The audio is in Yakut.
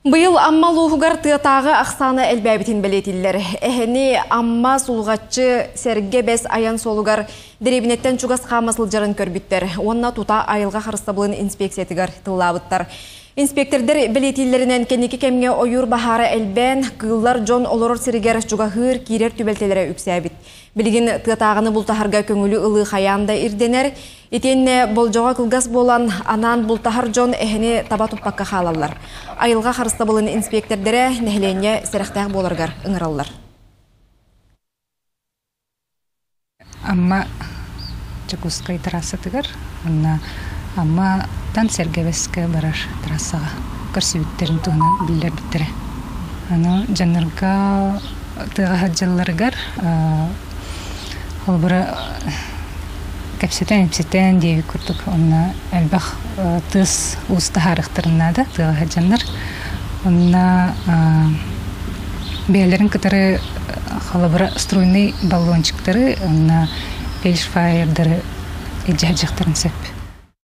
Быйыл Амма улууһугар тыатааҕы ахсаана элбээбитин бэлиэтииллэр. Эһэни Амма, Сулҕаччы, Сэргэ Бэс айан суолугар дэриэбинэттэн чугас хаама сылдьарын көрбүттэр уонна тута айылҕа харыстабылын инспекциятыгар тыллаабыттар. Инспектордар бэлиэтииллэринэн кэнники кэмҥэ ойуур баһаара элбээн, кыыллар дьон олорор сиригэр чугаһыыр, киирэр түбэлтэлэрэ үксээбит. Билигин тыатааҕыны бултаһарга көҥүлү ылыы хайаан да ирдэнэр. Итиэннэ болдьоҕо кылгас буолан, анаан бултаһар дьон эһэни таба туппакка хаалаллар. Айылҕа харыстабылын инспиэктэрдэрэ нэһилиэнньэ сэрэхтээх буоларыгар ыҥыраллар. Амма Дьокуускай трассатыгар уонна Амматтан Сэргэбэскэ барар трассаҕа көрсүбүттэрин туһунан биллэрбиттэрэ. Аны дьоннорго тыаҕа сылдьалларыгар холобура кэпсэтэн-ипсэтэн диэбит курдук онно элбэх тыас уус таһаарыахтарын наада тыаҕа сылдьаннар. Онно бэйэлэрин кытары холобура струйный баллончиктары уонна фельдшфайердары илдьэ сылдьыахтарын сөп.